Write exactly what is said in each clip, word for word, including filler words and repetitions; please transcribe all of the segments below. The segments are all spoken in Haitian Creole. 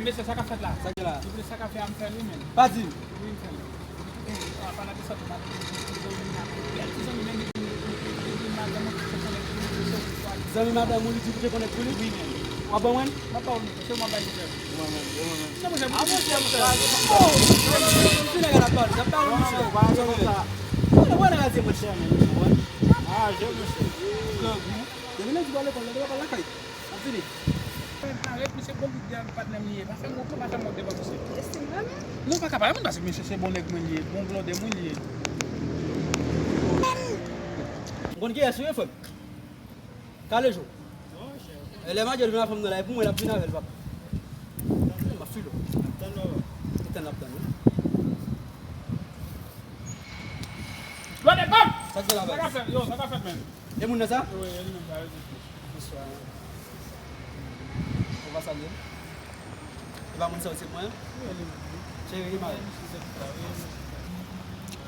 Mesye, sa k ap fèt la? Sa k gen la? Depi sa k ap fèt, a m fè l, wi, men. Pa di m. Wi, m fè l. An palan de sa, tou, m ap di zanmi m la, bèl ti zanmi, men depi, depi, depi madanm ou te konnen pou li, se ou ki chwazi. Zanmi madanm ou, li di pou te konnen pou li? Wi, men. W ap ban mwen? M ap ba ou, men. Se ou m ap bay, mesye. Mwen menm, mwen menm. Non, monchè, a, monchè, monchè. Oh! Ti nèg la pale, la pale, monchè. Wè nèg la di, monchè, men, ou konprann? Ah, je, monchè. Grangou. Depi lendi w al lekòl, lè w pa lakay. Ap vini. Parèt, misye bon bout gang patnè m li ye. Pa fè m wont non, pa fè m wont devan misye. E si m renmen? Non, pa ka pa renmen, paske misye se bon nèg mwen li ye, bon blòdè mwen li ye. M konn kiyès ou ye, frè m. Kalejo. E lè Madyèl vin avè m nan la, e pou mwen l ap vin avè l, papa. M ap file w. Tann w. Tann ap tann, wi. Blòdè, bam! Sa k fè la, baz? Sa k ap fèt, yo, sa k ap fèt, menm? E moun nan sa? Wi, e li menm sa, wi. Bonswa. Ou pa salye m? E pa moun sa yo se mwen? Wi, e li menm. Cheri, mari.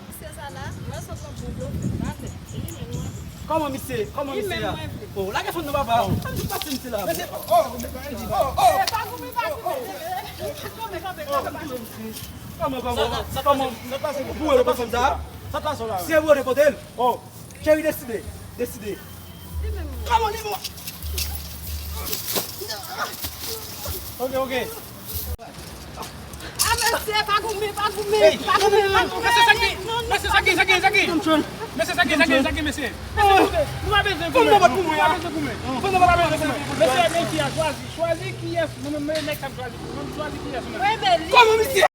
Misye sa la, mwen sot nan bon blofè, pa vle. E li menm mwen vle. Kòman misye? Kòman misye a? Li menm mwen vle. Oh, lage fon nan papa. Sa m di pase misye la. Mesye, oh, oh, oh, oh. Eh, pa goumen, pa goumen. Kanpe, kanpe, kanpe, pa goumen. Kòman, kòman, kòman? Ou boure konsa? Sa k pase la? Se ou te pote l? Oh. Cheri, deside. Deside. Li menm mwen. Kòman li bon? Ok, ok. Ah, mesye, pa goumen, pa goumen, pa goumen, pa goumen. Mesye, sa gen, sa gen, sa gen. Mesye, sa gen, sa gen, sa gen, mesye. Mesye, koute, nou pa bezwen goumen. Fò nou pa goumen. Nou pa bezwen goumen. Fò nou pa goumen. Mesye, men ki a chwazi. Chwazi kiyès, nou menm, men nèg sa m chwazi. Nou menm chwazi kiyès, nou menm. Kòman misye?